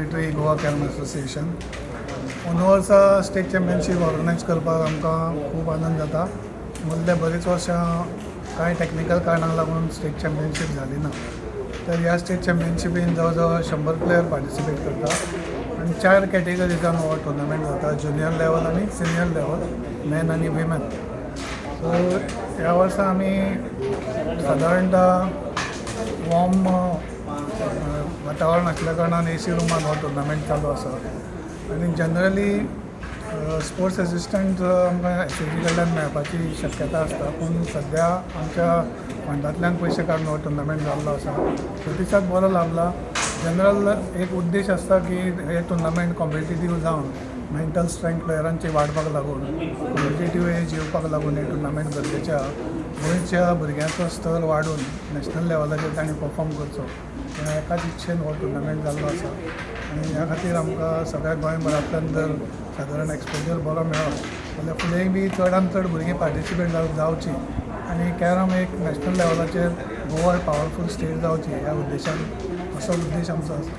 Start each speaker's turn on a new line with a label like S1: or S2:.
S1: Secretary, Goa Carrom Association. अंदू वर्सा state championship organise करपाक आमकां खूब आनंद जाता. मदल्या बरीच वर्सां कांय टॅक्निकल कारणांक लागून स्टेट चॅम्पियनशीप जाली ना. तर ह्या स्टेट चॅम्पियनशिपीन जवळ जवळ 100 प्लेयर पार्टिसिपेट करता आनी चार कॅटेगरीजान हो टुर्नामेंट जाता: ज्युनियर लेवल आनी सिनियर लेवल, मॅन आनी विमेन. सो ह्या वर्सा आमी सादारणतः वॉर्म वातावरण आसल्या कारणान एसी रुमान हो टुर्नामेंट चालू आसा आनी जनरली स्पोर्ट्स एसिस्टंट आमकां एसएजी कडल्यान मेळपाची शक्यता आसता, पूण सद्या आमच्या फंडांतल्यान पयशे काडून हो टुर्नामेंट जाल्लो आसा. प्रतिसाद बरो लाभला. जनरल एक उद्देश आसता की हे टुर्नामेंट कॉम्पिटिटीव जावन मेंटल स्ट्रेंथ प्लेयरांची वाडपाक लागून, कॉम्पिटिटीव एज येवपाक लागून हे टुर्नामेंट गरजेचे आहा. गोंयच्या भुरग्यांचो स्तर वाडून नॅशनल लेवलाचेर तांणी परफॉर्म करचो ह्या एकाच इच्छेन हो टुर्नामेंट जाल्लो आसा आनी ह्या खातीर आमकां सगळ्या गोंयभरांतल्यान जर सादारण एक्सपोजर बरो मेळ्ळो जाल्यार फुडेंय बी चडान चड भुरगीं पार्टिसिपेट जावची आनी कॅरम एक नॅशनल लेवलाचेर गोवा पावरफूल स्टेट जावची ह्या उद्देशान, असो उद्देश आमचो आसा.